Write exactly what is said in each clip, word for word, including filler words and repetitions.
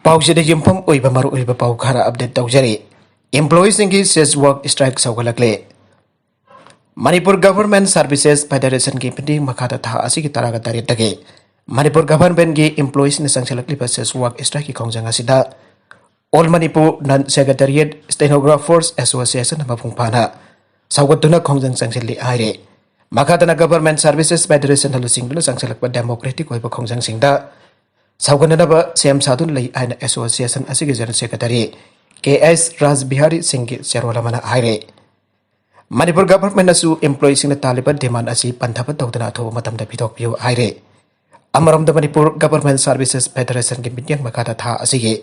ꯄꯥꯎꯁꯤꯗ ꯌꯨꯝꯐꯝ ꯑꯣꯏꯕ ꯃꯔꯨꯑꯣꯏꯕ ꯄꯥꯎ ꯈꯔ ꯑꯞꯗꯦꯠ ꯇꯧꯖꯔꯤ꯫ ꯏꯝꯄ꯭ꯂꯣꯌꯤꯁꯤꯡꯒꯤ ꯁꯦꯁ ꯋꯥꯛ ꯁ꯭ꯇ꯭ꯔꯥꯏꯛ ꯁꯧꯒꯠꯂꯛꯂꯦ꯫ ꯃꯅꯤꯄꯨꯔ ꯒꯚꯔꯟꯃꯦꯟꯠ ꯁꯔꯚꯤꯁꯦꯁ ꯐꯦꯗꯔꯦꯁꯟꯒꯤ ꯃꯤꯇꯤꯡ ꯃꯈꯥꯗ ꯊꯥ ꯑꯁꯤꯒꯤ ꯇꯔꯥꯒ ꯇꯔꯦꯠꯇꯒꯤ ꯃꯅꯤꯄꯨꯔ ꯒꯚꯔꯟꯃꯦꯟꯠꯀꯤ ꯏꯝꯄ꯭ꯂꯣꯌꯤꯁꯤꯡꯅ ꯆꯪꯁꯤꯜꯂꯛꯂꯤꯕ ꯁꯦꯁ ꯋꯥꯛ ꯁ꯭ꯇ꯭ꯔꯥꯏꯛꯀꯤ ꯈꯣꯡꯖꯪ ꯑꯁꯤꯗ All Manipur Non Secretariat Stenographers Association ꯃꯄꯨꯡ ꯐꯥꯅ ꯁꯧꯒꯠꯇꯨꯅ ꯈꯣꯡꯖꯪ ꯆꯪꯁꯤꯜꯂꯤ ꯍꯥꯏꯔꯦ꯫ ꯃꯈꯥꯗꯅ ꯒꯚꯔꯟꯃꯦꯟꯠ ꯁꯔꯚꯤꯁꯦꯁ ꯐꯦꯗꯔꯦꯁꯟꯅ ꯂꯨꯆꯤꯡꯗꯨꯅ ꯆꯪꯁꯤꯜꯂꯛꯄ ꯗꯦꯃꯣꯀ꯭ꯔꯦꯇꯤꯛ ꯑꯣꯏꯕ ꯈꯣꯡꯖꯪꯁꯤꯡꯗ ꯁꯧꯒꯠꯅꯅꯕ ꯁꯦꯝ ꯁꯥꯗꯨꯅ ꯂꯩ ꯍꯥꯏꯅ ꯑꯦꯁꯣꯁꯤꯌꯦꯁꯟ ꯑꯁꯤꯒꯤ ꯖꯦꯅꯔꯦꯜ ꯁꯦꯀ꯭ꯔꯦꯇꯔꯤ ꯀꯦ ꯑꯦꯁ ꯔꯥꯖꯕꯤꯍꯥꯔꯤ ꯁꯤꯡꯒꯤ ꯆꯦꯔꯣꯜ ꯑꯃꯅ ꯍꯥꯏꯔꯦ꯫ ꯃꯅꯤꯄꯨꯔ ꯒꯚꯔꯟꯃꯦꯟꯠꯅꯁꯨ ꯏꯝꯄ꯭ꯂꯣꯌꯤꯁꯤꯡꯅ ꯇꯥꯜꯂꯤꯕ ꯗꯤꯃꯥꯟ ꯑꯁꯤ ꯄꯟꯊꯕ ꯇꯧꯗꯅ ꯑꯊꯨꯕ ꯃꯇꯝꯗ ꯄꯤꯊꯣꯛꯄꯤꯌꯨ ꯍꯥꯏꯔꯦ꯫ ꯑꯃꯔꯣꯝꯗ ꯃꯅꯤꯄꯨꯔ ꯒꯚꯔꯟꯃꯦꯟꯠ ꯁꯔꯚꯤꯁꯦꯁ ꯐꯦꯗꯔꯦꯁꯟꯒꯤ ꯃꯤꯠꯌꯦꯡ ꯃꯈꯥꯗ ꯊꯥ ꯑꯁꯤꯒꯤ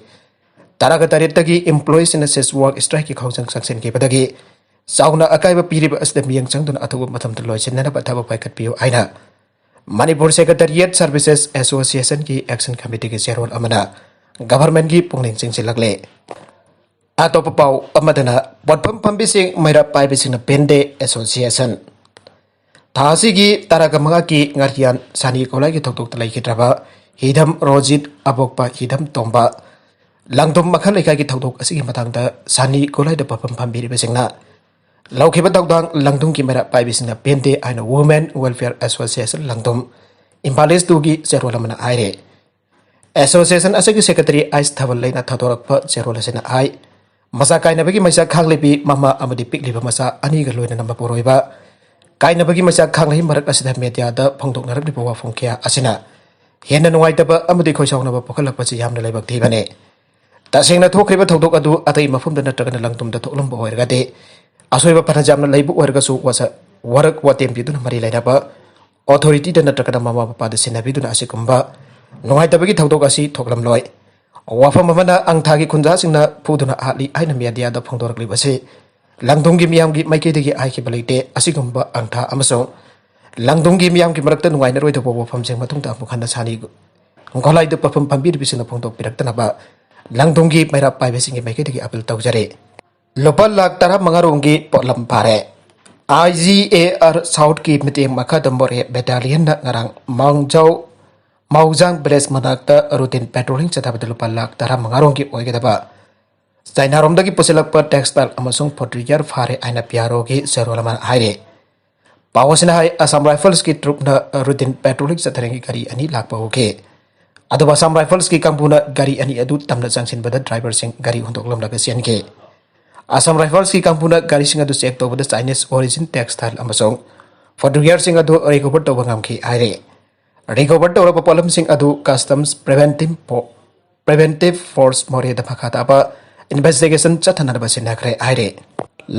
ꯇꯔꯥꯒ ꯇꯔꯦꯠꯇꯒꯤ ꯏꯝꯄ꯭ꯂꯣꯌꯤꯁꯤꯡꯅ ꯁꯦꯁ ꯋꯥꯛ ꯁ꯭ꯇ꯭ꯔꯥꯏꯛꯀꯤ ꯈꯣꯡꯖꯪ ꯆꯪꯁꯤꯟꯈꯤꯕꯗꯒꯤ ꯆꯥꯎꯅ ꯑꯀꯥꯏꯕ ꯄꯤꯔꯤꯕ ꯑꯁꯤꯗ ꯃꯤꯠꯌꯦꯡ ꯆꯪꯗꯨꯅ ꯑꯊꯨꯕ ꯃꯇꯝꯗ ꯂꯣꯏꯁꯤꯟꯅꯅꯕ ꯊꯕꯛ ꯄꯥꯏꯈꯠꯄꯤꯌꯨ ꯍꯥꯏꯅ ꯃꯅꯤꯄꯨꯔ ꯁꯦꯀ꯭ꯔꯦꯇꯔꯤꯌꯦꯠ ꯁꯔꯚꯤꯁꯦꯁ ꯑꯦꯁꯣꯁꯤꯌꯦꯁꯟꯒꯤ ꯑꯦꯛꯁꯟ ꯀꯃꯤꯇꯤꯒꯤ ꯆꯦꯔꯣꯜ ꯑꯃꯅ ꯒꯚꯔꯟꯃꯦꯟꯠꯀꯤ ꯄꯨꯛꯅꯤꯡ ꯆꯤꯡꯁꯤꯜꯂꯛꯂꯦ꯫ ꯑꯇꯣꯞꯄ ꯄꯥꯎ ꯑꯃꯗꯅ ꯄꯣꯠꯐꯝ ꯐꯝꯕꯤꯁꯤꯡ ꯃꯩꯔꯥ ꯄꯥꯏꯕꯁꯤꯡꯅ ꯄꯦꯟꯗꯦ ꯑꯦꯁꯣꯁꯤꯌꯦꯁꯟ꯫ ꯊꯥ ꯑꯁꯤꯒꯤ ꯇꯔꯥꯒ ꯃꯉꯥꯒꯤ ꯉꯥꯔꯤꯌꯥꯟ ꯁꯥꯅꯤ ꯀꯣꯂꯥꯏꯒꯤ ꯊꯧꯗꯣꯛꯇ ꯂꯩꯈꯤꯗ꯭ꯔꯕ ꯍꯤꯗꯝ ꯔꯣꯖꯤꯠ, ꯑꯕꯣꯛꯄ ꯍꯤꯗꯝ ꯇꯣꯝꯕ, ꯂꯥꯡꯗꯝ ꯃꯈꯜ ꯂꯩꯀꯥꯏꯒꯤ ꯊꯧꯗꯣꯛ ꯑꯁꯤꯒꯤ ꯃꯇꯥꯡꯗ ꯁꯥꯅꯤ ꯀꯣꯂꯥꯏꯗ ꯄꯣꯠꯐꯝ ꯐꯝꯕꯤꯔꯤꯕꯁꯤꯡꯅ ꯂꯧꯈꯤꯕ ꯊꯧꯗꯥꯡ ꯂꯥꯡꯗꯝꯒꯤ ꯃꯩꯔꯥ ꯄꯥꯏꯕꯤꯁꯤꯡꯅ ꯄꯦꯟꯗꯦ ꯍꯥꯏꯅ Women Welfare Association ꯂꯥꯡꯗꯝ ꯏꯝꯐꯥꯜ ꯏꯁ ꯇꯨꯒꯤ ꯆꯦꯔꯣꯜ ꯑꯃꯅ ꯍꯥꯏꯔꯦ꯫ ꯑꯦꯁꯣꯁꯤꯌꯦꯁꯟ ꯑꯁꯤꯒꯤ ꯁꯦꯀ꯭ꯔꯦꯇꯔꯤ ꯑꯥꯏꯁ ꯊꯥꯕꯜꯂꯩꯅ ꯊꯥꯗꯣꯔꯛꯄ ꯆꯦꯔꯣꯜ ꯑꯁꯤꯅ ꯍꯥꯏ, ꯃꯆꯥ ꯀꯥꯏꯅꯕꯒꯤ ꯃꯩꯆꯥꯛ ꯈꯥꯡꯂꯩꯕꯤ ꯃꯃꯥ ꯑꯃꯗꯤ ꯄꯤꯛꯂꯤꯕ ꯃꯆꯥ ꯑꯅꯤꯒ ꯂꯣꯏꯅꯅ ꯃꯄꯨꯔꯣꯏꯕ ꯀꯥꯏꯅꯕꯒꯤ ꯃꯩꯆꯥꯛ ꯈꯥꯡꯂꯩ ꯃꯔꯛ ꯑꯁꯤꯗ ꯃꯦꯗꯤꯌꯥꯗ ꯐꯣꯡꯗꯣꯛꯅꯔꯛꯂꯤꯕ ꯋꯥꯐꯝ ꯀꯌꯥ ꯑꯁꯤꯅ ꯍꯦꯟꯅ ꯅꯨꯡꯉꯥꯏꯇꯕ ꯑꯃꯗꯤ ꯈꯣꯏꯁꯥꯎꯅꯕ ꯄꯣꯛꯍꯜꯂꯛꯄꯁꯤ ꯌꯥꯝꯅ ꯂꯥꯏꯕꯛ ꯊꯤꯕꯅꯤ꯫ ꯇꯁꯦꯡꯅ ꯊꯣꯛꯈ꯭ꯔꯤꯕ ꯊꯧꯗꯣꯛ ꯑꯗꯨ ꯑꯇꯩ ꯃꯐꯝꯗ ꯅꯠꯇ꯭ꯔꯒꯅ ꯂꯥꯡꯗꯝꯗ ꯊꯣꯛꯂꯝꯕ ꯑꯣꯏꯔꯒꯗꯤ ꯑꯁꯣꯏꯕ ꯐꯅ ꯌꯥꯝꯅ ꯂꯩꯕ ꯑꯣꯏꯔꯒꯁꯨ ꯋꯥꯁꯛ, ꯋꯥꯔꯛ ꯋꯥꯇꯦꯝ ꯄꯤꯗꯨꯅ ꯃꯔꯤ ꯂꯩꯅꯕ ꯑꯣꯊꯣꯔꯤꯇꯤꯗ ꯅꯠꯇ꯭ꯔꯒꯅ ꯃꯃꯥ ꯃꯄꯥꯗ ꯁꯤꯟꯅꯕꯤꯗꯨꯅ ꯑꯁꯤꯒꯨꯝꯕ ꯅꯨꯡꯉꯥꯏꯇꯕꯒꯤ ꯊꯧꯗꯣꯛ ꯑꯁꯤ ꯊꯣꯛꯂꯝꯂꯣꯏ꯫ ꯋꯥꯐꯝ ꯑꯃꯅ, ꯑꯪꯊꯥꯒꯤ ꯈꯨꯟꯖꯥꯁꯤꯡꯅ ꯐꯨꯗꯨꯅ ꯍꯥꯠꯂꯤ ꯍꯥꯏꯅ ꯃꯦꯗꯤꯌꯥꯗ ꯐꯣꯡꯗꯣꯔꯛꯂꯤꯕꯁꯤ ꯂꯥꯡꯗꯝꯒꯤ ꯃꯤꯌꯥꯝꯒꯤ ꯃꯥꯏꯀꯩꯗꯒꯤ ꯍꯥꯏꯈꯤꯕ ꯂꯩꯇꯦ꯫ ꯑꯁꯤꯒꯨꯝꯕ ꯑꯪꯊꯥ ꯑꯃꯁꯨꯡ ꯂꯥꯡꯗꯝꯒꯤ ꯃꯤꯌꯥꯝꯒꯤ ꯃꯔꯛꯇ ꯅꯨꯡꯉꯥꯏꯅꯔꯣꯏꯗꯕ ꯋꯥꯐꯝꯁꯤꯡ ꯃꯇꯨꯡꯗ ꯑꯃꯨꯛ ꯍꯟꯅ ꯁꯥꯅꯤ ꯒꯣꯂꯥꯏꯗ ꯄꯣꯠꯐꯝ ꯐꯝꯕꯤꯔꯤꯕꯁꯤꯡꯅ ꯐꯣꯡꯗꯣꯛꯄꯤꯔꯛꯇꯅꯕ ꯂꯥꯡꯗꯝꯒꯤ ꯃꯩꯔꯥ ꯄꯥꯏꯕꯁꯤꯡꯒꯤ ꯃꯥꯏꯀꯩꯗꯒꯤ ꯑꯄꯤꯜ ꯇꯧꯖꯔꯤ꯫ ꯂꯨꯄꯥ ꯂꯥꯈ ꯇꯔꯥꯃꯉꯥ ꯔꯣꯝꯒꯤ ꯄꯣꯠꯂꯝ ꯐꯥꯔꯦ꯫ ꯑꯥꯏ ꯖꯤ ꯑꯦ ꯑꯥꯔ ꯁꯥꯎꯠꯀꯤ ꯃꯇꯦꯡ ꯃꯈꯥꯗ ꯃꯣꯔꯦ ꯕꯦꯇꯥꯂꯤꯌꯟꯅ ꯉꯔꯥꯡ ꯃꯥꯡꯖꯥꯎ ꯃꯥꯎꯖꯥꯡ ꯚꯤꯂꯦꯖ ꯃꯅꯥꯛꯇ ꯔꯨꯇꯤꯟ ꯄꯦꯇ꯭ꯔꯣꯂꯤꯡ ꯆꯠꯊꯕꯗ ꯂꯨꯄꯥ ꯂꯥꯈ ꯇꯔꯥꯃꯉꯥ ꯔꯣꯝꯒꯤ ꯑꯣꯏꯒꯗꯕ ꯆꯥꯏꯅꯥꯔꯣꯝꯗꯒꯤ ꯄꯨꯁꯤꯜꯂꯛꯄ ꯇꯦꯛꯁꯇꯥꯏꯜ ꯑꯃꯁꯨꯡ ꯐꯨꯠꯋꯤꯌꯔ ꯐꯥꯔꯦ ꯍꯥꯏꯅ ꯄꯤ ꯑꯥꯔ ꯑꯣꯒꯤ ꯆꯦꯔꯣꯜ ꯑꯃꯅ ꯍꯥꯏꯔꯤ꯫ ꯄꯥꯎ ꯑꯁꯤꯅ ꯍꯥꯏ, ꯑꯁꯥꯝ ꯔꯥꯏꯐꯜꯁꯀꯤ ꯇ꯭ꯔꯨꯞꯅ ꯔꯨꯇꯤꯟ ꯄꯦꯇ꯭ꯔꯣꯂꯤꯡ ꯆꯠꯊꯔꯤꯉꯩ ꯒꯥꯔꯤ ꯑꯅꯤ ꯂꯥꯛꯄ ꯎꯈꯤ꯫ ꯑꯗꯨꯕꯨ ꯑꯁꯥꯝ ꯔꯥꯏꯐꯜꯁꯀꯤ ꯀꯥꯡꯕꯨꯅ ꯒꯥꯔꯤ ꯑꯅꯤ ꯑꯗꯨ ꯇꯝꯅ ꯆꯪꯁꯤꯟꯕꯗ ꯗ꯭ꯔꯥꯏꯚꯔꯁꯤꯡ ꯒꯥꯔꯤ ꯍꯨꯟꯗꯣꯛꯂꯝꯂꯒ ꯆꯦꯟꯈꯤ꯫ ꯑꯁꯥꯝ ꯔꯥꯏꯐꯜꯁꯀꯤ ꯀꯥꯡꯕꯨꯅ ꯒꯥꯔꯤꯁꯤꯡ ꯑꯗꯨ ꯆꯦꯛ ꯇꯧꯕꯗ ꯆꯥꯏꯅꯤꯁ ꯑꯣꯔꯤꯖꯤꯟ ꯇꯦꯛꯁꯇꯥꯏꯜ ꯑꯃꯁꯨꯡ ꯐꯨꯠꯋꯤꯌꯔꯁꯤꯡ ꯑꯗꯨ ꯔꯤꯀꯣꯚꯔ ꯇꯧꯕ ꯉꯝꯈꯤ ꯍꯥꯏꯔꯤ꯫ ꯔꯤꯀꯣꯚꯔ ꯇꯧꯔꯕ ꯄꯣꯠꯂꯝꯁꯤꯡ ꯑꯗꯨ ꯀꯁꯇꯝꯁ ꯄ꯭ꯔꯤꯚꯦꯟꯇꯤꯝ ꯐꯣ-, ꯄ꯭ꯔꯤꯚꯦꯟꯇꯤꯚ ꯐꯣꯔꯁ ꯃꯣꯔꯦꯗ ꯃꯈꯥ ꯇꯥꯕ ꯏꯟꯚꯦꯁꯇꯤꯒꯦꯁꯟ ꯆꯠꯊꯅꯅꯕ ꯁꯤꯟꯅꯈ꯭ꯔꯦ ꯍꯥꯏꯔꯤ꯫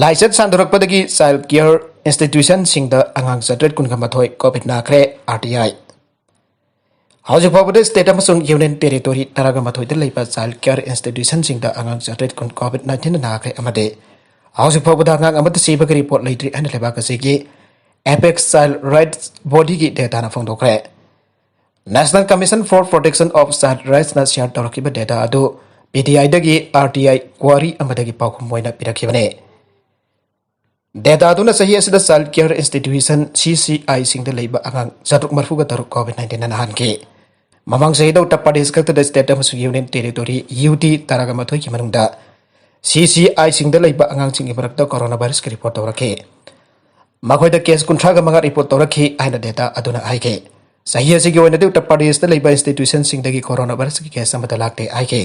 ꯂꯥꯏꯆꯠ ꯁꯟꯗꯣꯔꯛꯄꯗꯒꯤ ꯆꯥꯏꯜ ꯀꯤꯌꯔ ꯏꯟꯁꯇꯤꯇ꯭ꯌꯨꯁꯟꯁꯤꯡꯗ ꯑꯉꯥꯡ ꯆꯥꯇ꯭ꯔꯦꯠ ꯀꯨꯟꯒ ꯃꯥꯊꯣꯏ ꯀꯣꯚꯤꯗ ꯅꯥꯈ꯭ꯔꯦ, ꯑꯥꯔ ꯇꯤ ꯑꯥꯏ꯫ ꯍꯧꯖꯤꯛ ꯐꯥꯎꯕꯗ ꯁ꯭ꯇꯦꯠ ꯑꯃꯁꯨꯡ ꯌꯨꯅꯤꯌꯟ ꯇꯦꯔꯤꯇꯣꯔꯤ ꯇꯔꯥꯒ ꯃꯥꯊꯣꯏꯗ ꯂꯩꯕ ꯆꯥꯏꯜ ꯀꯤꯌꯔ ꯏꯟꯁꯇꯤꯇ꯭ꯌꯨꯁꯟꯁꯤꯡꯗ ꯑꯉꯥꯡ ꯆꯥꯇ꯭ꯔꯦꯠ ꯀꯨꯟ ꯀꯣꯚꯤꯗ ꯅꯥꯏꯟꯇꯤꯟꯅ ꯅꯥꯈ꯭ꯔꯦ ꯑꯃꯗꯤ ꯍꯧꯖꯤꯛ ꯐꯥꯎꯕꯗ ꯑꯉꯥꯡ ꯑꯃꯠꯇ ꯁꯤꯕꯒꯤ ꯔꯤꯄꯣꯔꯠ ꯂꯩꯇ꯭ꯔꯤ ꯍꯥꯏꯅ ꯂꯩꯕꯥꯛ ꯑꯁꯤꯒꯤ ꯑꯦꯄꯦꯛꯁ ꯆꯥꯏꯜ ꯔꯥꯏꯠꯁ ꯕꯣꯗꯤꯒꯤ ꯗꯦꯇꯥꯅ ꯐꯣꯡꯗꯣꯛꯈ꯭ꯔꯦ꯫ National Commission for Protection of Child Rightsꯅ ꯁꯤꯌꯔ ꯇꯧꯔꯛꯈꯤꯕ ꯗꯦꯇꯥ ꯑꯗꯨ ꯄꯤ ꯇꯤ ꯑꯥꯏꯗꯒꯤ ꯑꯥꯔ ꯇꯤ ꯑꯥꯏ ꯀ꯭ꯋꯥꯔꯤ ꯑꯃꯗꯒꯤ ꯄꯥꯎꯈꯨꯝ ꯑꯣꯏꯅ ꯄꯤꯔꯛꯈꯤꯕꯅꯤ꯫ ꯗꯦꯇꯥ ꯑꯗꯨꯅ ꯆꯍꯤ ꯑꯁꯤꯗ ꯆꯥꯏꯜ ꯀꯤꯌꯔ ꯏꯟꯁꯇꯤꯇ꯭ꯌꯨꯁꯟ, ꯁꯤ ꯁꯤ ꯑꯥꯏꯁꯤꯡꯗ ꯂꯩꯕ ꯑꯉꯥꯡ ꯆꯥꯇ꯭ꯔꯨꯛ ꯃꯔꯤꯐꯨꯒ ꯇꯔꯨꯛ ꯀꯣꯚꯤꯗ ꯅꯥꯏꯟꯇꯤꯟꯅ ꯅꯥꯍꯟꯈꯤ꯫ ꯃꯃꯥꯡ ꯆꯍꯤꯗ ꯎꯠꯇꯔ ꯄ꯭ꯔꯗꯦꯁ ꯈꯛꯇꯗ ꯁ꯭ꯇꯦꯠ ꯑꯃꯁꯨꯡ ꯌꯨꯅꯤꯌꯟ ꯇꯦꯔꯤꯇꯣꯔꯤ, ꯌꯨ ꯇꯤ, ꯇꯔꯥꯒ ꯃꯥꯊꯣꯏꯒꯤ ꯃꯅꯨꯡꯗ ꯁꯤ ꯁꯤ ꯑꯥꯏꯁꯤꯡꯗ ꯂꯩꯕ ꯑꯉꯥꯡꯁꯤꯡꯒꯤ ꯃꯔꯛꯇ ꯀꯣꯔꯣꯅꯥ ꯚꯥꯏꯔꯁꯀꯤ ꯔꯤꯄꯣꯔꯠ ꯇꯧꯔꯛꯈꯤ꯫ ꯃꯈꯣꯏꯗ ꯀꯦꯁ ꯀꯨꯟꯊ꯭ꯔꯥꯒ ꯃꯉꯥ ꯔꯤꯄꯣꯔꯠ ꯇꯧꯔꯛꯈꯤ ꯍꯥꯏꯅ ꯗꯦꯇꯥ ꯑꯗꯨꯅ ꯍꯥꯏꯈꯤ꯫ ꯆꯍꯤ ꯑꯁꯤꯒꯤ ꯑꯣꯏꯅꯗꯤ ꯎꯠꯇꯔ ꯄ꯭ꯔꯗꯦꯁꯇ ꯂꯩꯕ ꯏꯟꯁꯇꯤꯇ꯭ꯌꯨꯁꯟꯁꯤꯡꯗꯒꯤ ꯀꯣꯔꯣꯅꯥ ꯚꯥꯏꯔꯁꯀꯤ ꯀꯦꯁ ꯑꯃꯠꯇ ꯂꯥꯛꯇꯦ ꯍꯥꯏꯈꯤ꯫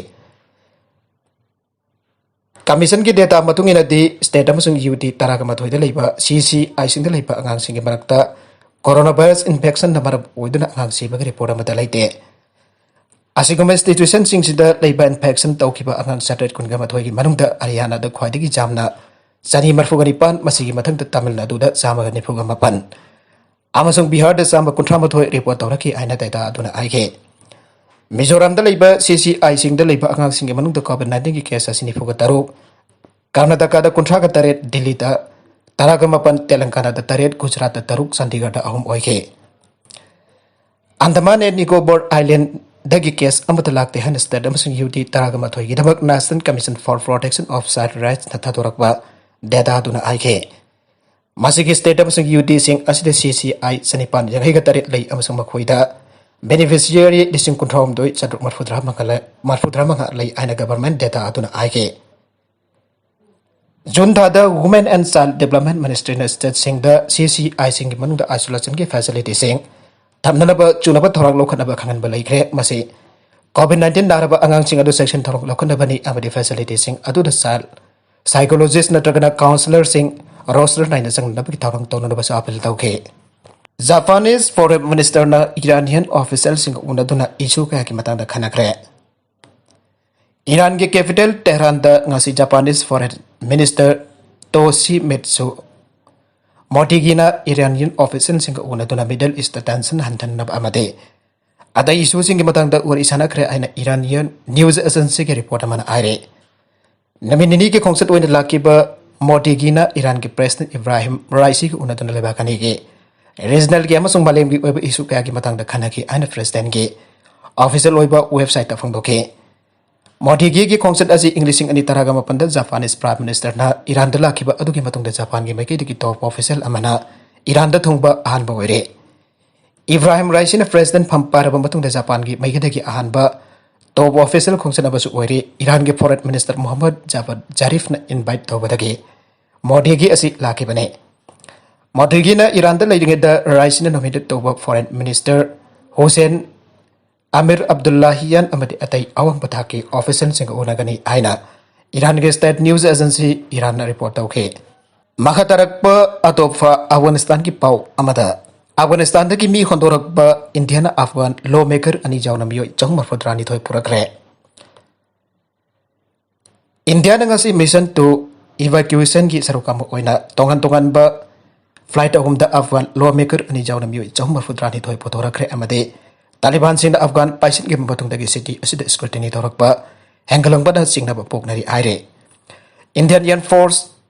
ꯀꯃꯤꯁꯟꯒꯤ ꯗꯦꯇꯥ ꯃꯇꯨꯡ ꯏꯟꯅꯗꯤ, ꯁ꯭ꯇꯦꯠ ꯑꯃꯁꯨꯡ ꯌꯨ ꯇꯤ ꯇꯔꯥꯒ ꯃꯥꯊꯣꯏꯗ ꯂꯩꯕ ꯁꯤ ꯁꯤ ꯑꯥꯏꯁꯤꯡꯗ ꯂꯩꯕ ꯑꯉꯥꯡꯁꯤꯡꯒꯤ ꯃꯔꯛꯇ ꯀꯣꯔꯣꯅꯥ ꯚꯥꯏꯔꯁ ꯏꯟꯐꯦꯛꯁꯟꯅ ꯃꯔꯝ ꯑꯣꯏꯗꯨꯅ ꯑꯉꯥꯡ ꯁꯤꯕꯒꯤ ꯔꯤꯄꯣꯔꯠ ꯑꯃꯠꯇ ꯂꯩꯇꯦ꯫ ꯑꯁꯤꯒꯨꯝꯕ ꯏꯟꯁꯇꯤꯇ꯭ꯌꯨꯁꯟꯁꯤꯡꯁꯤꯗ ꯂꯩꯕ ꯏꯟꯐꯦꯛꯁꯟ ꯇꯧꯈꯤꯕ ꯑꯉꯥꯡ ꯆꯥꯇ꯭ꯔꯦꯠ ꯀꯨꯟꯒ ꯃꯥꯊꯣꯏꯒꯤ ꯃꯅꯨꯡꯗ ꯍꯔꯤꯌꯥꯅꯥꯗ ꯈ꯭ꯋꯥꯏꯗꯒꯤ ꯌꯥꯝꯅ ꯆꯅꯤ ꯃꯔꯤꯐꯨꯒ ꯅꯤꯄꯥꯟ, ꯃꯁꯤꯒꯤ ꯃꯊꯪꯗ ꯇꯥꯃꯤꯜ ꯅꯥꯗꯨꯗ ꯆꯥꯝꯃꯒ ꯅꯤꯐꯨꯒ ꯃꯥꯄꯟ ꯑꯃꯁꯨꯡ ꯕꯤꯍꯥꯔꯗ ꯆꯥꯝꯃ ꯀꯨꯟꯊ꯭ꯔꯥ ꯃꯥꯊꯣꯏ ꯔꯤꯄꯣꯔꯠ ꯇꯧꯔꯛꯈꯤ ꯍꯥꯏꯅ ꯗꯦꯇꯥ ꯑꯗꯨꯅ ꯍꯥꯏꯈꯤ꯫ ꯃꯤꯖꯣꯔꯥꯝꯗ ꯂꯩꯕ ꯁꯤ ꯁꯤ ꯑꯥꯏꯁꯤꯡꯗ ꯂꯩꯕ ꯑꯉꯥꯡꯁꯤꯡꯒꯤ ꯃꯅꯨꯡꯗ ꯀꯣꯚꯤꯗ ꯅꯥꯏꯟꯇꯤꯟꯒꯤ ꯀꯦꯁ ꯑꯁꯤ ꯅꯤꯐꯨꯒ ꯇꯔꯨꯛ, ꯀꯔꯅꯥꯇꯀꯥꯗ ꯀꯨꯟꯊ꯭ꯔꯥꯒ ꯇꯔꯦꯠ, ꯗꯤꯜꯂꯤꯗ ꯇꯔꯥꯒ ꯃꯥꯄꯟ, ꯇꯦꯂꯪꯒꯥꯅꯥꯗ ꯇꯔꯦꯠ, ꯒꯨꯖꯔꯥꯠꯇ ꯇꯔꯨꯛ, ꯆꯥꯟꯗꯤꯒꯔꯗ ꯑꯍꯨꯝ ꯑꯣꯏꯈꯤ꯫ ꯑꯟꯗꯃꯥꯟ ꯑꯦꯟ ꯅꯤꯀꯣꯕꯔ ꯑꯥꯏꯂꯦꯟꯗꯒꯤ ꯀꯦꯁ ꯑꯃꯠꯇ ꯂꯥꯛꯇꯦ ꯍꯥꯏꯅ ꯁ꯭ꯇꯦꯠ ꯑꯃꯁꯨꯡ ꯌꯨ ꯇꯤ ꯇꯔꯥꯒ ꯃꯥꯊꯣꯏꯒꯤꯗꯃꯛ National Commission for Protection of Child Rightsꯅ ꯊꯥꯗꯣꯔꯛꯄ ꯗꯦꯇꯥ ꯑꯗꯨꯅ ꯍꯥꯏꯈꯤ꯫ ꯃꯁꯤꯒꯤ ꯁ꯭ꯇꯦꯠ ꯑꯃꯁꯨꯡ ꯌꯨ ꯇꯤꯁꯤꯡ ꯑꯁꯤꯗ ꯁꯤ ꯁꯤ ꯑꯥꯏ ꯆꯅꯤꯄꯥꯟ ꯌꯥꯡꯈꯩꯒ ꯇꯔꯦꯠ ꯂꯩ ꯑꯃꯁꯨꯡ ꯃꯈꯣꯏꯗ Beneficiary ꯂꯤꯁꯤꯡ ꯀꯨꯟꯊ꯭ꯔꯥ ꯍꯨꯝꯗꯣꯏ ꯆꯥꯇ꯭ꯔꯨꯛ ꯃꯔꯤꯐꯨ ꯇꯔꯥ ꯃꯉꯥ ꯂꯩ, ꯃꯔꯤꯐꯨ ꯇꯔꯥ ꯃꯉꯥ ꯂꯩ ꯍꯥꯏꯅ government data ꯑꯗꯨꯅ ꯍꯥꯏꯈꯤ꯫ ꯖꯨꯟ ꯊꯥꯗ Women and Child Development Ministryꯅ stateꯁꯤꯡꯗ CCIꯁꯤꯡꯒꯤ ꯃꯅꯨꯡꯗ isolationꯒꯤ facilityꯁꯤꯡ ꯊꯝꯅꯅꯕ ꯆꯨꯅꯕ ꯊꯧꯔꯥꯡ ꯂꯧꯈꯠꯅꯕ ꯈꯪꯍꯟꯕ ꯂꯩꯈ꯭ꯔꯦ꯫ ꯃꯁꯤ COVID nineteen ꯅꯥꯔꯕ ꯑꯉꯥꯡꯁꯤꯡ ꯑꯗꯨ ꯆꯦꯛꯁꯤꯟ ꯊꯧꯔꯥꯡ ꯂꯧꯈꯠꯅꯕꯅꯤ ꯑꯃꯗꯤ facilityꯁꯤꯡ ꯑꯗꯨꯗ child psychologist ꯅꯠꯇ꯭ꯔꯒꯅ counsellorꯁꯤꯡ roster ꯅꯥꯏꯅ ꯆꯪꯅꯅꯕꯒꯤ ꯊꯧꯔꯥꯡ ꯇꯧꯅꯅꯕꯁꯨ appeal ꯇꯧꯈꯤ꯫ Japanese Foreign Ministerꯅ Iranian officialꯁꯤꯡꯒ ꯎꯅꯗꯨꯅ issue ꯀꯌꯥꯒꯤ ꯃꯇꯥꯡꯗ ꯈꯟꯅꯈ꯭ꯔꯦ꯫ ꯏꯔꯥꯟꯒꯤ capital ꯇꯦꯍꯔꯥꯟꯗ ꯉꯁꯤ Japanese Foreign Minister Toshimitsu ꯃꯣꯗꯤꯒꯤꯅ Iranian officialꯁꯤꯡꯒ ꯎꯅꯗꯨꯅ Middle Eastꯇ tension ꯍꯟꯊꯅꯕ ꯑꯃꯗꯤ ꯑꯇꯩ issueꯁꯤꯡꯒꯤ ꯃꯇꯥꯡꯗ ꯋꯥꯔꯤ ꯁꯥꯟꯅꯈ꯭ꯔꯦ ꯍꯥꯏꯅ Iranian news agencyꯒꯤ report ꯑꯃꯅ ꯍꯥꯏꯔꯤ꯫ ꯅꯨꯃꯤꯠ ꯅꯤꯅꯤꯒꯤ ꯈꯣꯡꯆꯠ ꯑꯣꯏꯅ ꯂꯥꯛꯈꯤꯕ ꯃꯣꯗꯤꯒꯤꯅ ꯏꯔꯥꯟꯒꯤ President Ibrahim Raisiꯒ ꯎꯅꯗꯨꯅ ꯂꯩꯕꯥꯛ ꯑꯅꯤꯒꯤ regionalꯒꯤ ꯑꯃꯁꯨꯡ ꯃꯥꯂꯦꯝꯒꯤ ꯑꯣꯏꯕ issue ꯀꯌꯥꯒꯤ ꯃꯇꯥꯡꯗ ꯈꯟꯅꯈꯤ ꯍꯥꯏꯅ Presidentꯀꯤ official ꯑꯣꯏꯕ websiteꯇ ꯐꯣꯡꯗꯣꯛꯈꯤ꯫ ꯃꯣꯗꯤꯒꯤꯒꯤ ꯈꯣꯡꯆꯠ ꯑꯁꯤ ꯏꯪ ꯂꯤꯁꯤꯡ ꯑꯅꯤ ꯇꯔꯥꯒ ꯃꯥꯄꯟꯗ Japanese Prime Ministerꯅ ꯏꯔꯥꯟꯗ ꯂꯥꯛꯈꯤꯕ ꯑꯗꯨꯒꯤ ꯃꯇꯨꯡꯗ Japanꯒꯤ ꯃꯥꯏꯀꯩꯗꯒꯤ top official ꯑꯃꯅ ꯏꯔꯥꯟꯗ ꯊꯨꯡꯕ ꯑꯍꯥꯟꯕ ꯑꯣꯏꯔꯦ꯫ ꯏꯕ꯭ꯔꯥꯍꯤꯝ ꯔꯥꯏꯁꯤꯅ President ꯐꯝ ꯄꯥꯏꯔꯕ ꯃꯇꯨꯡꯗ Japanꯒꯤ ꯃꯥꯏꯀꯩꯗꯒꯤ ꯑꯍꯥꯟꯕ top official ꯈꯣꯡꯆꯠ ꯑꯃꯁꯨ ꯑꯣꯏꯔꯦ꯫ ꯏꯔꯥꯟꯒꯤ Foreign Minister Mohammad Javad Zarifꯅ invite ꯇꯧꯕꯗꯒꯤ ꯃꯣꯗꯤꯒꯤ ꯑꯁꯤ ꯂꯥꯛꯈꯤꯕꯅꯤ꯫ ꯃꯣꯗꯤꯒꯤꯅ ꯏꯔꯥꯟꯗ ꯂꯩꯔꯤꯉꯩꯗ ꯔꯥꯏꯁꯤꯅ nominated ꯇꯧꯕ Foreign Minister Hossein ꯑꯃꯤꯔ ꯑꯕꯗꯨꯜꯂꯥꯍꯤꯌꯥꯟ ꯑꯃꯗꯤ ꯑꯇꯩ ꯑꯋꯥꯡꯕ ꯊꯥꯛꯀꯤ officialꯁꯤꯡꯒ ꯎꯅꯒꯅꯤ ꯍꯥꯏꯅ ꯏꯔꯥꯟꯒꯤ state news agency ꯏꯔꯥꯟꯅ report ꯇꯧꯈꯤ꯫ ꯃꯈꯥ ꯇꯥꯔꯛꯄ ꯑꯇꯣꯞꯄ ꯑꯐꯒꯥꯅꯤꯁꯇꯥꯟꯒꯤ ꯄꯥꯎ ꯑꯃꯗ, ꯑꯐꯒꯥꯅꯤꯁꯇꯥꯟꯗꯒꯤ ꯃꯤ ꯍꯣꯟꯗꯣꯔꯛꯄ ꯏꯟꯗꯤꯌꯥꯅ ꯑꯐꯒꯥꯟ lawmaker ꯑꯅꯤ ꯌꯥꯎꯅ ꯃꯤꯑꯣꯏ ꯆꯍꯨꯝ ꯃꯔꯤꯐꯨ ꯇꯔꯥꯅꯤꯊꯣꯏ ꯄꯨꯔꯛꯈ꯭ꯔꯦ꯫ ꯏꯟꯗꯤꯌꯥꯅ ꯉꯁꯤ mission to evacuationꯒꯤ ꯁꯔꯨꯛ ꯑꯃ ꯑꯣꯏꯅ ꯇꯣꯉꯥꯟ ꯇꯣꯉꯥꯟꯕ flight ꯑꯍꯨꯝꯗ ꯑꯐꯒꯥꯟ lawmaker ꯑꯅꯤ ꯌꯥꯎꯅ ꯃꯤꯑꯣꯏ ꯆꯍꯨꯝ ꯃꯔꯤꯐꯨ ꯇꯔꯥꯅꯤꯊꯣꯏ ꯄꯨꯊꯣꯔꯛꯈ꯭ꯔꯦ ꯑꯃꯗꯤ ꯇꯥꯂꯤꯕꯥꯟꯁꯤꯡꯅ ꯑꯐꯒꯥꯟ ꯄꯥꯏꯁꯤꯟꯈꯤꯕ ꯃꯇꯨꯡꯗꯒꯤ city ꯑꯁꯤꯗ scrutiny ꯇꯧꯔꯛꯄ ꯍꯦꯟꯒꯠꯂꯛꯄꯅ ꯆꯤꯡꯅꯕ ꯄꯣꯛꯅꯔꯤ ꯍꯥꯏꯔꯤ꯫ Indian Air Force,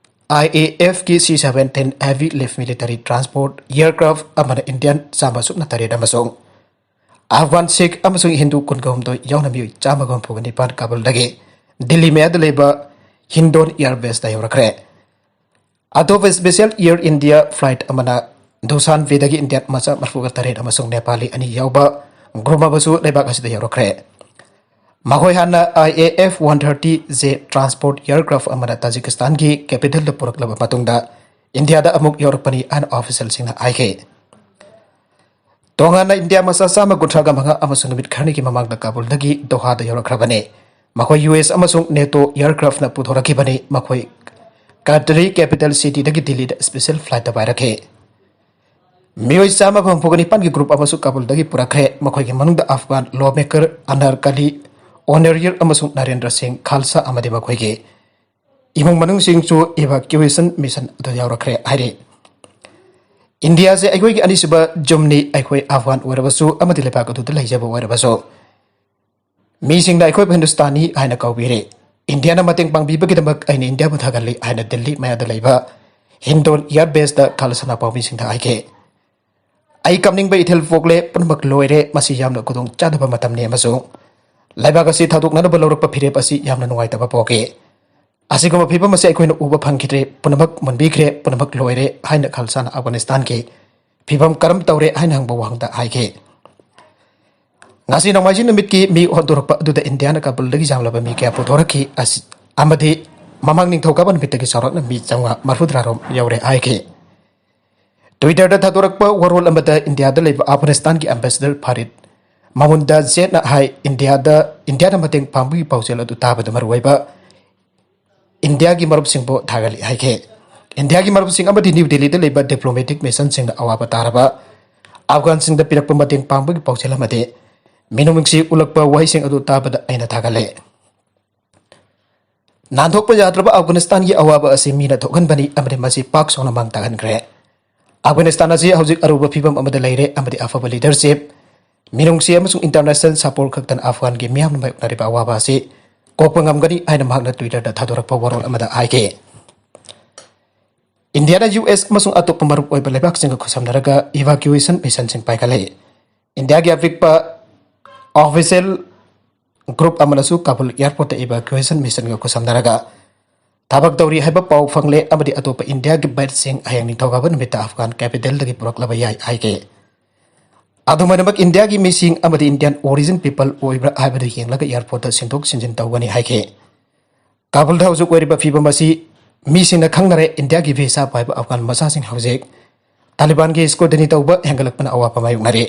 IAFꯀꯤ C seventeen heavy lift military transport aircraft ꯑꯃꯅ Indian ꯆꯥꯝꯃ ꯁꯨꯞꯅ ꯇꯔꯦꯠ ꯑꯃꯁꯨꯡ ꯑꯐꯒꯥꯟ ꯁꯤꯈ ꯑꯃꯁꯨꯡ ꯍꯤꯟꯗꯨ ꯀꯨꯟꯒ ꯍꯨꯝꯗꯣꯏ ꯌꯥꯎꯅ ꯃꯤꯑꯣꯏ ꯆꯥꯝꯃꯒ ꯍꯨꯝꯐꯨꯒ ꯅꯤꯄꯥꯟ ꯀꯥꯕꯨꯜꯗꯒꯤ ꯗꯤꯜꯂꯤ ꯃꯌꯥꯗ ꯂꯩꯕ ꯍꯤꯟꯗꯣꯟ air baseꯇ ꯌꯧꯔꯛꯈ꯭ꯔꯦ꯫ ꯑꯇꯣꯞꯄ special Air India flight ꯑꯃꯅ ꯗꯨꯁꯥꯟꯕꯦꯗꯒꯤ Indian ꯃꯆꯥ ꯃꯔꯤꯐꯨꯒ ꯇꯔꯦꯠ ꯑꯃꯁꯨꯡ ꯅꯦꯄꯥꯂꯤ ꯑꯅꯤ ꯌꯥꯎꯕ ꯒ꯭ꯔꯨꯞ ꯑꯃꯁꯨ ꯂꯩꯕꯥꯛ ꯑꯁꯤꯗ ꯌꯧꯔꯛꯈ꯭ꯔꯦ꯫ ꯃꯈꯣꯏ ꯍꯥꯟꯅ I A F one thirty J transport aircraft ꯑꯃꯅ ꯇꯥꯖꯤꯀꯤꯁꯇꯥꯟꯒꯤ ꯀꯦꯄꯤꯇꯦꯜꯗ ꯄꯨꯔꯛꯂꯕ ꯃꯇꯨꯡꯗ ꯏꯟꯗꯤꯌꯥꯗ ꯑꯃꯨꯛ ꯌꯧꯔꯛꯄꯅꯤ ꯍꯥꯏꯅ ꯑꯣꯐꯤꯁꯤꯌꯦꯜꯁꯤꯡꯅ ꯍꯥꯏꯈꯤ꯫ ꯇꯣꯉꯥꯟꯅ ꯏꯟꯗꯤꯌꯥ ꯃꯆꯥ ꯆꯥꯝꯃ ꯀꯨꯟꯊ꯭ꯔꯥꯒ ꯃꯉꯥ ꯑꯃꯁꯨ ꯅꯨꯃꯤꯠ ꯈꯔꯅꯤꯒꯤ ꯃꯃꯥꯡꯗ ꯀꯥꯕꯨꯜꯗꯒꯤ ꯗꯣꯍꯥꯗ ꯌꯧꯔꯛꯈ꯭ꯔꯕꯅꯤ꯫ ꯃꯈꯣꯏ U S ꯑꯃꯁꯨꯡ NATO aircraftꯅ ꯄꯨꯊꯣꯔꯛꯈꯤꯕꯅꯤ꯫ ꯃꯈꯣꯏ ꯀꯇꯔꯤ capital cityꯗꯒꯤ ꯗꯤꯜꯂꯤꯗ special flightꯇ ꯄꯥꯏꯔꯛꯈꯤ꯫ ꯃꯤꯑꯣꯏ ꯆꯥꯝꯃꯒ ꯍꯨꯝꯐꯨꯒ ꯅꯤꯄꯥꯟꯒꯤ ꯒ꯭ꯔꯨꯞ ꯑꯃꯁꯨ ꯀꯥꯕꯨꯜꯗꯒꯤ ꯄꯨꯔꯛꯈ꯭ꯔꯦ꯫ ꯃꯈꯣꯏꯒꯤ ꯃꯅꯨꯡꯗ ꯑꯐꯒꯥꯟ ꯂꯣ ꯃꯦꯀꯔ ꯑꯅꯥꯔꯀꯂꯤ ꯑꯣꯅꯔꯌꯔ ꯑꯃꯁꯨꯡ ꯅꯔꯦꯟꯗ꯭ꯔ ꯁꯤꯡ ꯈꯥꯜꯁꯥ ꯑꯃꯗꯤ ꯃꯈꯣꯏꯒꯤ ꯏꯃꯨꯡ ꯃꯅꯨꯡꯁꯤꯡꯁꯨ evacuation mission ꯑꯗꯨ ꯌꯥꯎꯔꯛꯈ꯭ꯔꯦ ꯍꯥꯏꯔꯤ꯫ ꯏꯟꯗꯤꯌꯥꯁꯦ ꯑꯩꯈꯣꯏꯒꯤ ꯑꯅꯤꯁꯨꯕ ꯌꯨꯝꯅꯤ꯫ ꯑꯩꯈꯣꯏ ꯑꯐꯒꯥꯟ ꯑꯣꯏꯔꯕꯁꯨ ꯑꯃꯗꯤ ꯂꯩꯕꯥꯛ ꯑꯗꯨꯗ ꯂꯩꯖꯕ ꯑꯣꯏꯔꯕꯁꯨ ꯃꯤꯁꯤꯡꯅ ꯑꯩꯈꯣꯏꯕꯨ ꯍꯤꯟꯗꯨꯁꯇꯥꯅꯤ ꯍꯥꯏꯅ ꯀꯧꯕꯤꯔꯤ꯫ ꯏꯟꯗꯤꯌꯥꯅ ꯃꯇꯦꯡ ꯄꯥꯡꯕꯤꯕꯒꯤꯗꯃꯛ ꯑꯩꯅ ꯏꯟꯗꯤꯌꯥꯕꯨ ꯊꯥꯒꯠꯂꯤ ꯍꯥꯏꯅ ꯗꯤꯜꯂꯤ ꯃꯌꯥꯗ ꯂꯩꯕ ꯍꯤꯟꯗꯣꯟ air baseꯇ ꯈꯥꯜꯁꯥꯅ ꯄꯥꯎꯃꯤꯁꯤꯡꯗ ꯍꯥꯏꯈꯤ꯫ ꯑꯩ ꯀꯞꯅꯤꯡꯕ ꯏꯊꯤꯜ ꯄꯣꯛꯂꯦ꯫ ꯄꯨꯝꯅꯃꯛ ꯂꯣꯏꯔꯦ꯫ ꯃꯁꯤ ꯌꯥꯝꯅ ꯈꯨꯗꯣꯡ ꯆꯥꯗꯕ ꯃꯇꯝꯅꯤ ꯑꯃꯁꯨꯡ ꯂꯩꯕꯥꯛ ꯑꯁꯤ ꯊꯥꯗꯣꯛꯅꯅꯕ ꯂꯧꯔꯛꯄ ꯐꯤꯔꯦꯞ ꯑꯁꯤ ꯌꯥꯝꯅ ꯅꯨꯡꯉꯥꯏꯇꯕ ꯄꯣꯛꯏ꯫ ꯑꯁꯤꯒꯨꯝꯕ ꯐꯤꯚꯝ ꯑꯁꯤ ꯑꯩꯈꯣꯏꯅ ꯎꯕ ꯐꯪꯈꯤꯗ꯭ꯔꯦ꯫ ꯄꯨꯝꯅꯃꯛ ꯃꯨꯟꯕꯤꯈ꯭ꯔꯦ꯫ ꯄꯨꯝꯅꯃꯛ ꯂꯣꯏꯔꯦ ꯍꯥꯏꯅ ꯈꯥꯜꯁꯥꯅ ꯑꯐꯒꯥꯅꯤꯁꯇꯥꯟꯒꯤ ꯐꯤꯚꯝ ꯀꯔꯝ ꯇꯧꯔꯦ ꯍꯥꯏꯅ ꯍꯪꯕ ꯋꯥꯍꯪꯗ ꯍꯥꯏꯈꯤ꯫ ꯉꯁꯤ ꯅꯣꯡꯃꯥꯏꯖꯤꯡ ꯅꯨꯃꯤꯠꯀꯤ ꯃꯤ ꯍꯣꯟꯗꯣꯔꯛꯄ ꯑꯗꯨꯗ ꯏꯟꯗꯤꯌꯥꯅ ꯀꯥꯕꯨꯜꯗꯒꯤ ꯌꯥꯝꯂꯕ ꯃꯤ ꯀꯌꯥ ꯄꯨꯊꯣꯔꯛꯈꯤ꯫ ꯑꯁꯤ-, ꯑꯃꯗꯤ ꯃꯃꯥꯡ ꯅꯤꯡꯊꯧꯀꯥꯕ ꯅꯨꯃꯤꯠꯇꯒꯤ ꯆꯥꯎꯔꯥꯛꯅ ꯃꯤ ꯆꯥꯝꯃꯉꯥ ꯃꯔꯤꯐꯨꯇꯔꯥ ꯔꯣꯝ ꯌꯧꯔꯦ ꯍꯥꯏꯈꯤ꯫ Twitterꯗ ꯊꯥꯗꯣꯔꯛꯄ ꯋꯥꯔꯣꯜ ꯑꯃꯗ ꯏꯟꯗꯤꯌꯥꯗ ꯂꯩꯕ ꯑꯐꯒꯥꯅꯤꯁꯇꯥꯟꯒꯤ ambassador ꯐꯥꯔꯤꯗ ꯃꯃꯨꯟꯗ ꯖꯦꯠꯅ ꯍꯥꯏ, ꯏꯟꯗꯤꯌꯥꯗ, ꯏꯟꯗꯤꯌꯥꯅ ꯃꯇꯦꯡ ꯄꯥꯡꯕꯒꯤ ꯄꯥꯎꯖꯦꯜ ꯑꯗꯨ ꯇꯥꯕꯗ ꯃꯔꯨꯑꯣꯏꯕ ꯏꯟꯗꯤꯌꯥꯒꯤ ꯃꯔꯨꯞꯁꯤꯡꯕꯨ ꯊꯥꯒꯠꯂꯤ ꯍꯥꯏꯈꯤ꯫ ꯏꯟꯗꯤꯌꯥꯒꯤ ꯃꯔꯨꯞꯁꯤꯡ ꯑꯃꯗꯤ ꯅ꯭ꯌꯨ ꯗꯤꯜꯂꯤꯗ ꯂꯩꯕ diplomatic missionꯁꯤꯡꯅ ꯑꯋꯥꯕ ꯇꯥꯔꯕ ꯑꯐꯒꯥꯟꯁꯤꯡꯗ ꯄꯤꯔꯛꯄ ꯃꯇꯦꯡ ꯄꯥꯡꯕꯒꯤ ꯄꯥꯎꯖꯦꯜ ꯑꯃꯗꯤ ꯃꯤꯅꯨꯡꯁꯤ ꯎꯠꯂꯛꯄ ꯋꯥꯍꯩꯁꯤꯡ ꯑꯗꯨ ꯇꯥꯕꯗ ꯑꯩꯅ ꯊꯥꯒꯠꯂꯦ꯫ ꯅꯥꯟꯊꯣꯛꯄ ꯌꯥꯗ꯭ꯔꯕ ꯑꯐꯒꯥꯅꯤꯁꯇꯥꯟꯒꯤ ꯑꯋꯥꯕ ꯑꯁꯤ ꯃꯤꯅ ꯊꯣꯛꯍꯟꯕꯅꯤ ꯑꯃꯗꯤ ꯃꯁꯤ ꯄꯥꯛ ꯁꯟꯅ ꯃꯥꯡ ꯇꯥꯛꯍꯟꯈ꯭ꯔꯦ꯫ ꯑꯐꯒꯥꯅꯤꯁꯇꯥꯟ ꯑꯁꯤ ꯍꯧꯖꯤꯛ ꯑꯔꯨꯕ ꯐꯤꯚꯝ ꯑꯃꯗ ꯂꯩꯔꯦ ꯑꯃꯗꯤ ꯑꯐꯕ leadership, ꯃꯤꯅꯨꯡꯁꯤ ꯑꯃꯁꯨꯡ international support ꯈꯛꯇꯅ ꯑꯐꯒꯥꯟꯒꯤ ꯃꯤꯌꯥꯝꯅ ꯃꯥꯌꯣꯛꯅꯔꯤꯕ ꯑꯋꯥꯕ ꯑꯁꯤ ꯀꯣꯛꯄ ꯉꯝꯒꯅꯤ ꯍꯥꯏꯅ ꯃꯍꯥꯛꯅ Twitterꯗ ꯊꯥꯗꯣꯔꯛꯄ ꯋꯥꯔꯣꯜ ꯑꯃꯗ ꯍꯥꯏꯈꯤ꯫ ꯏꯟꯗꯤꯌꯥꯅ U S ꯑꯃꯁꯨꯡ ꯑꯇꯣꯞꯄ ꯃꯔꯨꯞ ꯑꯣꯏꯕ ꯂꯩꯕꯥꯛꯁꯤꯡꯒ ꯈꯨꯠꯁꯝꯅꯔꯒ evacuation missionꯁꯤꯡ ꯄꯥꯏꯈꯠꯂꯤ꯫ ꯏꯟꯗꯤꯌꯥꯒꯤ ꯑꯄꯤꯛꯄ official group ꯑꯃꯅꯁꯨ ꯀꯥꯕꯨꯜ airportꯇ evacuation missionꯒ ꯈꯨꯠꯁꯝꯅꯔꯒ ꯊꯕꯛ ꯇꯧꯔꯤ ꯍꯥꯏꯕ ꯄꯥꯎ ꯐꯪꯂꯦ ꯑꯃꯗꯤ ꯑꯇꯣꯞꯄ ꯏꯟꯗꯤꯌꯥꯒꯤ batchꯁꯤꯡ ꯍꯌꯦꯡ ꯅꯤꯡꯊꯧꯀꯥꯕ ꯅꯨꯃꯤꯠꯇ ꯑꯐꯒꯥꯟ capitalꯗꯒꯤ ꯄꯨꯔꯛꯂꯕ ꯌꯥꯏ ꯍꯥꯏꯈꯤ꯫ ꯑꯗꯨꯃꯥꯏꯅꯃꯛ ꯏꯟꯗꯤꯌꯥꯒꯤ ꯃꯤꯁꯤꯡ ꯑꯃꯗꯤ Indian origin people ꯑꯣꯏꯕ꯭ꯔꯥ ꯍꯥꯏꯕꯗꯨ ꯌꯦꯡꯂꯒ airportꯇ ꯁꯤꯟꯗꯣꯛ ꯁꯤꯟꯖꯤꯟ ꯇꯧꯒꯅꯤ ꯍꯥꯏꯈꯤ꯫ ꯀꯥꯕꯨꯜꯗ ꯍꯧꯖꯤꯛ ꯑꯣꯏꯔꯤꯕ ꯐꯤꯕꯝ ꯑꯁꯤ ꯃꯤꯁꯤꯡꯅ ꯈꯪꯅꯔꯦ꯫ ꯏꯟꯗꯤꯌꯥꯒꯤ visa ꯄꯥꯏꯕ ꯑꯐꯒꯥꯟ ꯃꯆꯥꯁꯤꯡ ꯍꯧꯖꯤꯛ ꯇꯥꯂꯤꯕꯥꯟꯒꯤ scrutiny ꯇꯧꯕ ꯍꯦꯟꯒꯠꯂꯛꯄꯅ ꯑꯋꯥꯕ ꯃꯥꯌꯣꯛꯅꯔꯤ꯫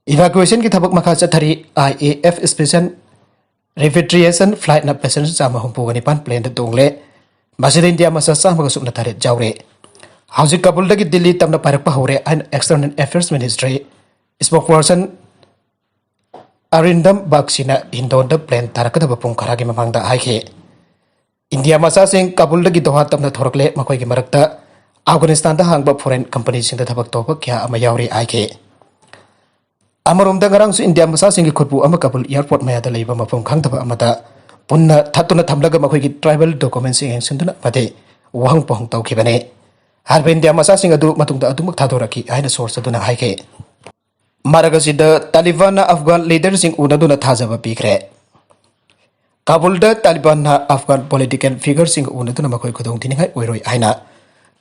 Evacuationꯒꯤ ꯊꯕꯛ ꯃꯈꯥ ꯆꯠꯊꯔꯤ꯫ I A F special repatriation flightꯅ passenger ꯆꯥꯝꯃ ꯍꯨꯝꯐꯨꯒ ꯅꯤꯄꯥꯟ planeꯗ ꯇꯣꯡꯂꯦ꯫ ꯃꯁꯤꯗ ꯏꯟꯗꯤꯌꯥ ꯃꯆꯥ ꯆꯥꯝꯃꯒ ꯁꯨꯞꯅ ꯇꯔꯦꯠ ꯌꯥꯎꯔꯦ꯫ ꯍꯧꯖꯤꯛ ꯀꯥꯕꯨꯜꯗꯒꯤ ꯗꯤꯜꯂꯤ ꯇꯝꯅ ꯄꯥꯏꯔꯛꯄ ꯍꯧꯔꯦ ꯍꯥꯏꯅ External Affairs Ministry spokesperson ꯑꯔꯤꯟꯗꯝ ꯕꯥꯒꯆꯤꯅ ꯍꯤꯟꯗꯣꯟꯗ plane ꯇꯥꯔꯛꯀꯗꯕ ꯄꯨꯡ ꯈꯔꯒꯤ ꯃꯃꯥꯡꯗ ꯍꯥꯏꯈꯤ꯫ ꯏꯟꯗꯤꯌꯥ ꯃꯆꯥꯁꯤꯡ ꯀꯥꯕꯨꯜꯗꯒꯤ ꯗꯣꯍꯥ ꯇꯝꯅ ꯊꯣꯔꯛꯂꯦ꯫ ꯃꯈꯣꯏꯒꯤ ꯃꯔꯛꯇ ꯑꯐꯒꯥꯅꯤꯁꯇꯥꯟꯗ ꯍꯥꯡꯕ foreign companyꯁꯤꯡꯗ ꯊꯕꯛ ꯇꯧꯕ ꯀꯌꯥ ꯑꯃ ꯌꯥꯎꯔꯤ ꯍꯥꯏꯈꯤ꯫ ꯑꯃꯔꯣꯝꯗ ꯉꯔꯥꯡꯁꯨ ꯏꯟꯗꯤꯌꯥ ꯃꯆꯥꯁꯤꯡꯒꯤ ꯈꯨꯠꯄꯨ ꯑꯃ ꯀꯥꯕꯨꯜ airport ꯃꯌꯥꯗ ꯂꯩꯕ ꯃꯐꯝ ꯈꯪꯗꯕ ꯑꯃꯗ ꯄꯨꯟꯅ ꯊꯠꯇꯨꯅ ꯊꯝꯂꯒ ꯃꯈꯣꯏꯒꯤ tribal documentsꯁꯤꯡ ꯌꯦꯡꯁꯤꯟꯗꯨꯅ ꯑꯃꯗꯤ ꯋꯥꯍꯪ ꯄꯥꯎꯍꯪ ꯇꯧꯈꯤꯕꯅꯤ꯫ ꯍꯥꯏꯔꯤꯕ ꯏꯟꯗꯤꯌꯥ ꯃꯆꯥꯁꯤꯡ ꯑꯗꯨ ꯃꯇꯨꯡꯗ ꯑꯗꯨꯃꯛ ꯊꯥꯗꯣꯔꯛꯈꯤ ꯍꯥꯏꯅ source ꯑꯗꯨꯅ ꯍꯥꯏꯈꯤ꯫ ꯃꯔꯛ ꯑꯁꯤꯗ ꯇꯥꯂꯤꯕꯥꯟꯅ ꯑꯐꯒꯥꯟ leaderꯁꯤꯡ ꯎꯅꯗꯨꯅ ꯊꯥꯖꯕ ꯄꯤꯈ꯭ꯔꯦ꯫ ꯀꯥꯕꯨꯜꯗ ꯇꯥꯂꯤꯕꯥꯟꯅ ꯑꯐꯒꯥꯟ political figureꯁꯤꯡꯒ ꯎꯅꯗꯨꯅ ꯃꯈꯣꯏ ꯈꯨꯗꯣꯡꯊꯤꯅꯤꯡꯉꯥꯏ ꯑꯣꯏꯔꯣꯏ ꯍꯥꯏꯅ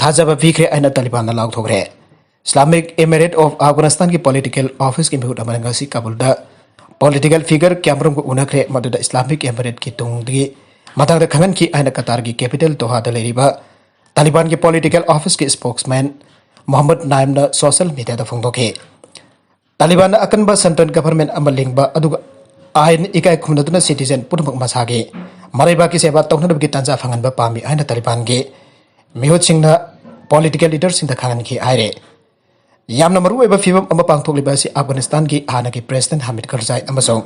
ꯊꯥꯖꯕ ꯄꯤꯈ꯭ꯔꯦ ꯍꯥꯏꯅ ꯇꯥꯂꯤꯕꯥꯟꯅ ꯂꯥꯎꯊꯣꯛꯈ꯭ꯔꯦ꯫ Islamic Emirate of Afghanistanꯒꯤ political officeꯀꯤ ꯃꯤꯍꯨꯠ ꯑꯃꯅ ꯉꯁꯤ ꯀꯥꯕꯨꯜꯗ political figure ꯀꯌꯥꯃꯔꯨꯝꯒ ꯎꯅꯈ꯭ꯔꯦ꯫ ꯃꯗꯨꯗ Islamic Emirateꯀꯤ ꯇꯨꯡꯒꯤ ꯃꯇꯥꯡꯗ ꯈꯪꯍꯟꯈꯤ ꯍꯥꯏꯅ ꯀꯇꯥꯔꯒꯤ capital ꯗꯣꯍꯥꯗ ꯂꯩꯔꯤꯕ ꯇꯥꯂꯤꯕꯥꯟꯒꯤ political officeꯀꯤ spokesman ꯃꯣꯍꯝꯃꯗ ꯅꯥꯏꯝꯅ social mediaꯗ ꯐꯣꯡꯗꯣꯛꯈꯤ꯫ ꯇꯥꯂꯤꯕꯥꯟꯅ ꯑꯀꯟꯕ central government ꯑꯃ ꯂꯤꯡꯕ ꯑꯗꯨꯒ ꯑꯥꯏꯟ ꯏꯀꯥꯏ ꯈꯨꯝꯅꯗꯨꯅ citizen ꯄꯨꯝꯅꯃꯛ ꯃꯁꯥꯒꯤ ꯃꯔꯩꯕꯥꯛꯀꯤ ꯁꯦꯕꯥ ꯇꯧꯅꯅꯕꯒꯤ ꯇꯥꯟꯖꯥ ꯐꯪꯍꯟꯕ ꯄꯥꯝꯃꯤ ꯍꯥꯏꯅ ꯇꯥꯂꯤꯕꯥꯟꯒꯤ ꯃꯤꯍꯨꯠꯁꯤꯡꯅ political leaderꯁꯤꯡꯗ ꯈꯪꯍꯟꯈꯤ ꯍꯥꯏꯔꯦ꯫ ꯌꯥꯝꯅ ꯃꯔꯨꯑꯣꯏꯕ ꯐꯤꯕꯝ ꯑꯃ ꯄꯥꯡꯊꯣꯛꯂꯤꯕ ꯑꯁꯤ ꯑꯐꯒꯥꯅꯤꯁꯇꯥꯟꯒꯤ ꯍꯥꯟꯅꯒꯤ president ꯍꯥꯃꯤꯗ ꯀꯔꯖꯥꯏ ꯑꯃꯁꯨꯡ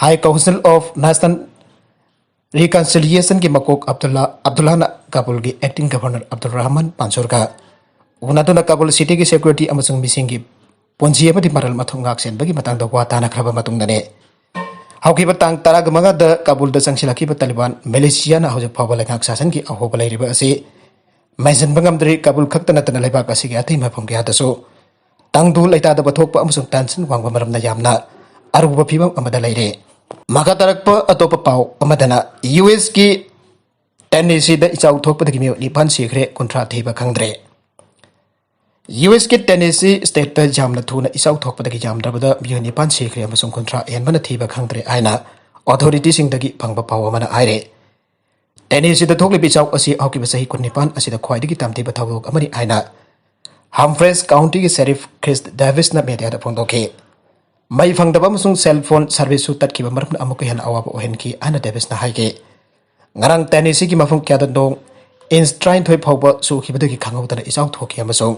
High Council of National Reconciliationꯒꯤ ꯃꯀꯣꯛ Abdulla ꯑꯕꯗꯨꯜꯂꯥꯅ ꯀꯥꯕꯨꯜꯒꯤ acting governor Abdul Rahman ꯃꯟꯁꯨꯔꯒ ꯎꯅꯗꯨꯅ Kabul cityꯒꯤ security ꯑꯃꯁꯨꯡ ꯃꯤꯁꯤꯡꯒꯤ ꯄꯨꯟꯁꯤ ꯑꯃꯗꯤ ꯃꯔꯜ ꯃꯊꯨꯝ ꯉꯥꯛ ꯁꯦꯟꯕꯒꯤ ꯃꯇꯥꯡꯗ ꯋꯥ ꯇꯥꯅꯈ꯭ꯔꯕ ꯃꯇꯨꯡꯗꯅꯤ꯫ ꯍꯧꯈꯤꯕ ꯇꯥꯡ ꯇꯔꯥꯃꯉꯥꯗ ꯀꯥꯕꯨꯜꯗ ꯆꯪꯁꯤꯜꯂꯛꯈꯤꯕ ꯇꯥꯂꯤꯕꯥꯟ militiaꯅ ꯍꯧꯖꯤꯛ ꯐꯥꯎꯕ ꯂꯩꯉꯥꯛ ꯁꯥꯁꯟꯒꯤ ꯑꯍꯣꯕ ꯂꯩꯔꯤꯕ ꯑꯁꯤ ꯃꯦꯟꯁꯤꯟꯕ ꯉꯝꯗ꯭ꯔꯤ꯫ ꯀꯥꯕꯨꯜ ꯈꯛꯇ ꯅꯠꯇꯅ ꯂꯩꯕꯥꯛ ꯑꯁꯤꯒꯤ ꯑꯇꯩ ꯃꯐꯝ ꯀꯌꯥꯗꯁꯨ ꯇꯪꯗꯨ ꯂꯩꯇꯥꯗꯕ ꯊꯣꯛꯄ ꯑꯃꯁꯨꯡ tension ꯋꯥꯡꯕ ꯃꯔꯝꯅ ꯌꯥꯝꯅ ꯑꯔꯨꯕ ꯐꯤꯕꯝ ꯑꯃꯗ ꯂꯩꯔꯦ꯫ ꯃꯈꯥ ꯇꯥꯔꯛꯄ ꯑꯇꯣꯞꯄ ꯄꯥꯎ ꯑꯃꯗꯅ, ꯌꯨ ꯑꯦꯁꯀꯤ ꯇꯦꯅꯦꯁꯤꯗ ꯏꯆꯥꯎ ꯊꯣꯛꯄꯗꯒꯤ ꯃꯤꯑꯣꯏ ꯅꯤꯄꯥꯟ ꯁꯤꯈ꯭ꯔꯦ, ꯀꯨꯟꯊ꯭ꯔꯥ ꯊꯤꯕ ꯈꯪꯗ꯭ꯔꯦ꯫ ꯌꯨ ꯑꯦꯁꯀꯤ ꯇꯦꯅꯦꯁꯤ ꯁ꯭ꯇꯦꯠꯇ ꯌꯥꯝꯅ ꯊꯨꯅ ꯏꯆꯥꯎ ꯊꯣꯛꯄꯗꯒꯤ ꯌꯥꯝꯗ꯭ꯔꯕꯗ ꯃꯤꯑꯣꯏ ꯅꯤꯄꯥꯟ ꯁꯤꯈ꯭ꯔꯦ ꯑꯃꯁꯨꯡ ꯀꯨꯟꯊ꯭ꯔꯥ ꯍꯦꯟꯕꯅ ꯊꯤꯕ ꯈꯪꯗ꯭ꯔꯦ ꯍꯥꯏꯅ ꯑꯣꯊꯣꯔꯤꯇꯤꯁꯤꯡꯗꯒꯤ ꯐꯪꯕ ꯄꯥꯎ ꯑꯃꯅ ꯍꯥꯏꯔꯦ꯫ ꯇꯦꯅꯦꯁꯤꯗ ꯊꯣꯛꯂꯤꯕ ꯏꯆꯥꯎ ꯑꯁꯤ ꯍꯧꯈꯤꯕ ꯆꯍꯤ ꯀꯨꯟꯅꯤꯄꯥꯟ ꯑꯁꯤꯗ ꯈ꯭ꯋꯥꯏꯗꯒꯤ ꯇꯝꯊꯤꯕ ꯊꯧꯗꯣꯛ ꯑꯃꯅꯤ ꯍꯥꯏꯅ ꯍꯝꯐ꯭ꯔꯦꯁ ꯀꯥꯎꯟꯇꯤꯒꯤ ꯁꯦꯔꯤꯐ ꯈ꯭ꯔꯤꯁ ꯗꯦꯚꯤꯁꯅ ꯃꯦꯗꯤꯌꯥꯗ ꯐꯣꯡꯗꯣꯛꯈꯤ꯫ ꯃꯩ ꯐꯪꯗꯕ ꯑꯃꯁꯨꯡ ꯁꯦꯜ ꯐꯣꯟ ꯁꯔꯚꯤꯁꯁꯨ ꯇꯠꯈꯤꯕ ꯃꯔꯝꯅ ꯑꯃꯨꯛꯀ ꯍꯦꯟꯅ ꯑꯋꯥꯕ ꯑꯣꯏꯍꯟꯈꯤ ꯍꯥꯏꯅ ꯗꯦꯚꯤꯁꯅ ꯍꯥꯏꯈꯤ꯫ ꯉꯔꯥꯡ ꯇꯦꯅꯦꯁꯤꯒꯤ ꯃꯐꯝ ꯀꯌꯥꯗ ꯅꯣꯡ ꯏꯟꯆ ꯇꯔꯥꯅꯤꯊꯣꯏ ꯐꯥꯎꯕ ꯆꯨꯈꯤꯕꯗꯒꯤ ꯈꯪꯍꯧꯗꯅ ꯏꯆꯥꯎ ꯊꯣꯛꯈꯤ ꯑꯃꯁꯨꯡ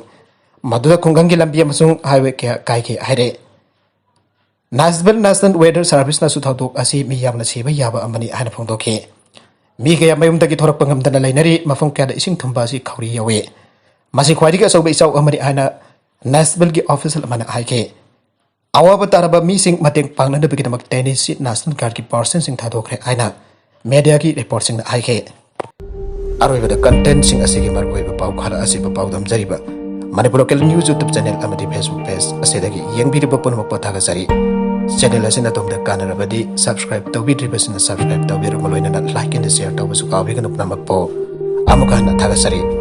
ꯃꯗꯨꯗ ꯈꯨꯡꯒꯪꯒꯤ ꯂꯝꯕꯤ ꯑꯃꯁꯨꯡ ꯍꯥꯏꯋꯦ ꯀꯌꯥ ꯀꯥꯏꯈꯤ ꯍꯥꯏꯔꯦ꯫ ꯅꯥꯁꯚꯤꯜ ꯅꯦꯁꯅꯦꯜ ꯋꯦꯗꯔ ꯁꯔꯚꯤꯁꯅꯁꯨ ꯊꯧꯗꯣꯛ ꯑꯁꯤ ꯃꯤ ꯌꯥꯝꯅ ꯁꯤꯕ ꯌꯥꯕ ꯑꯃꯅꯤ ꯍꯥꯏꯅ ꯐꯣꯡꯗꯣꯛꯈꯤ꯫ ꯃꯤ ꯀꯌꯥ ꯃꯌꯨꯝꯗꯒꯤ ꯊꯣꯔꯛꯄ ꯉꯝꯗꯅ ꯂꯩꯅꯔꯤ, ꯃꯐꯝ ꯀꯌꯥꯗ ꯏꯁꯤꯡ ꯊꯨꯝꯕ ꯑꯁꯤ ꯈꯧꯔꯤ ꯌꯧꯏ꯫ ꯃꯁꯤ ꯈ꯭ꯋꯥꯏꯗꯒꯤ ꯑꯆꯧꯕ ꯏꯆꯥꯎ ꯑꯃꯅꯤ ꯍꯥꯏꯅ ꯅꯦꯁꯚꯤꯜꯒꯤ ꯑꯣꯐꯤꯁꯤꯌꯦꯜ ꯑꯃꯅ ꯍꯥꯏꯈꯤ꯫ ꯑꯋꯥꯕ ꯇꯥꯔꯕ ꯃꯤꯁꯤꯡ ꯃꯇꯦꯡ ꯄꯥꯡꯅꯅꯕꯒꯤꯗꯃꯛ ꯇꯦꯅꯦꯁꯤ ꯅꯦꯁꯅꯦꯜ ꯒꯥꯔꯗꯀꯤ ꯄꯥꯔꯁꯟꯁꯤꯡ ꯊꯥꯗꯣꯛꯈ꯭ꯔꯦ ꯍꯥꯏꯅ ꯃꯦꯗꯤꯌꯥꯒꯤ ꯔꯤꯄꯣꯔꯠꯁꯤꯡꯅ ꯍꯥꯏꯈꯤ꯫ ꯑꯔꯣꯏꯕꯗ ꯀꯟꯇꯦꯟꯠꯁꯤꯡ ꯑꯁꯤꯒꯤ ꯃꯔꯨꯑꯣꯏꯕ ꯄꯥꯎ ꯈꯔ ꯑꯁꯤꯕꯨ ꯄꯥꯎꯗꯝꯖꯔꯤꯕ Manipur local news YouTube channel ꯑꯃꯗꯤ ꯐꯦꯁꯕꯨꯛ ꯄꯦꯖ ꯑꯁꯤꯗꯒꯤ ꯌꯦꯡꯕꯤꯔꯤꯕ ꯄꯨꯝꯅꯃꯛꯄꯨ ꯊꯥꯒꯠꯆꯔꯤ꯫ ꯆꯦꯅꯦꯜ ꯑꯁꯤꯅ ꯑꯗꯣꯝꯗ ꯀꯥꯟꯅꯔꯕꯗꯤ ꯁꯕꯁꯀ꯭ꯔꯥꯏꯕ ꯇꯧꯕꯤꯗ꯭ꯔꯤꯕꯁꯤꯡꯅ ꯁꯕꯁꯀ꯭ꯔꯥꯏꯕ ꯇꯧꯕꯤꯔꯒ ꯂꯣꯏꯅꯅ ꯂꯥꯏꯛ ꯑꯦꯟ ꯁꯤꯌꯔ ꯇꯧꯕꯁꯨ ꯀꯥꯎꯕꯤꯒꯅꯨ ꯄꯨꯝꯅꯃꯛꯄꯨ꯫ ꯑꯃꯨꯛꯀ ꯍꯟꯅ ꯊꯥꯒꯠꯆꯔꯤ꯫